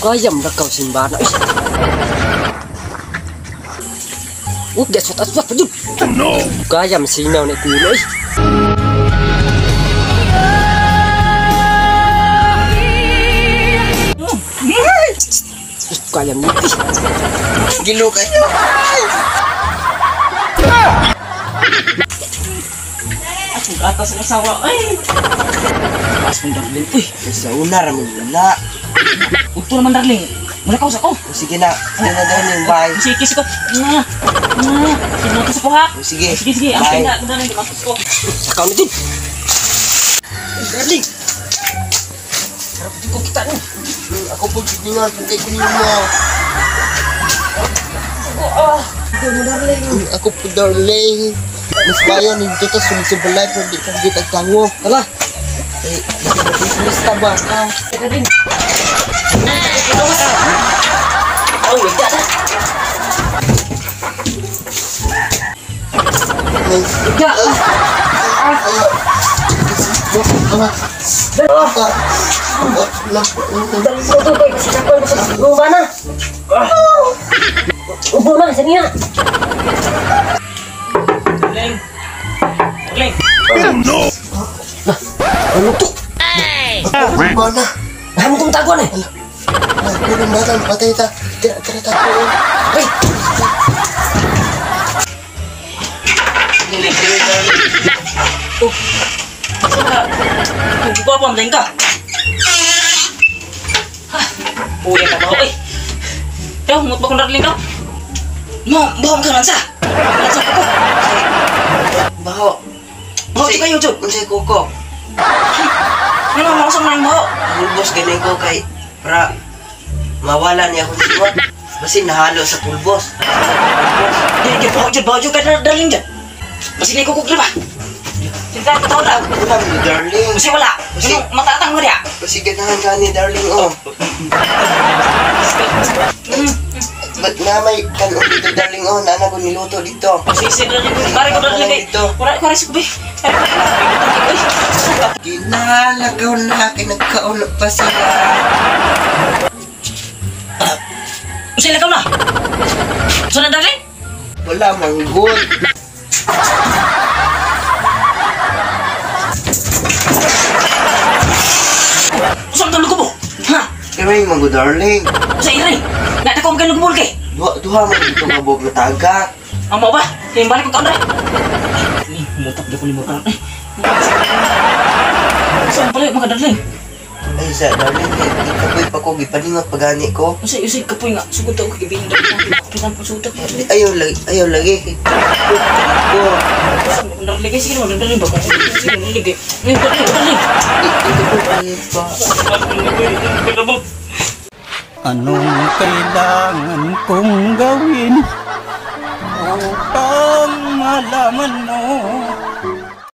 Kayam rakaw simbana. Gasot aswat pa jud. No. Kayam sinaw ni kulo. Kayam ni. Gilo kayo. Akong gatas ang asawa. Ay. Pas mong darling. Uy, sa una ra mo wala. Udto naman darling. Mula ka sa ko. Sige na. Sige na darling, bye. Sige, kiss ko. Sige na ko ha. Sige. Sige, sige. Ang na darling, kiss ko. Sakaw na jud. Darling. Harap jud ko kita ni. Ako po gid nga kay ko nimo. Ako po darling. Mas bayan dito ta sulod sa balay pero di ka gid agtango. Tala. Eh, lista ba? Darling. Oh, wait na. Ika. Ubo na, sige nga. Darling. Darling. Oh no. Ano to? Ubo na. Ano itong taguan eh? Meron ba? Patay ta. Tira ta. Ay! Oh. Kung ko pa ka. Ha. Uya ka ba oy. Yo, humot ba kong darling ka? No, baho ka man sa. Lansa ko. Baho. Baho kayo jud. Unsay kuko? Ano mo sa mga baho? Pulbos ganay ko kay para mawala niya akong singot. Basin nahalo sa pulbos. Di di baho jud, baho jud ka darling jud. Basin ko kukli ba? Sinta ka tao daw. Wala mo darling. Kasi wala. Kasi matatang mo diya. Kasi ganahan ka ni darling oh. Ba't na may kanon dito darling oh, nana ko niluto dito. Sige, darling. Pare ko darling kay. Wala ko rin ko be. Ginalagaw na kay nagkaulog pa sila. Unsay lagaw na? Unsa na darling? Wala manggod. Unsa man mo? Ha? Iray manggod darling. Unsa iray? Nata ko magkano gubol kay. Duha man dito nga buok na taga. Amo ba? Kay balik ko kaon ra. Ni mutak gyud ko nimo karon. Unsa pala mga darling? Ay sa darling, ikapoy pa ko gipaningot pagani ko. Unsay unsay kapoy nga sugod ta og gibilin darling. Kapitan po sutak. Ayaw lagi, ayaw lagi. Ko. Darling kay sige naman darling ba ko. Sige darling kay. Ni darling, darling. Ikapoy pa. Anong kailangan kong gawin upang malaman mo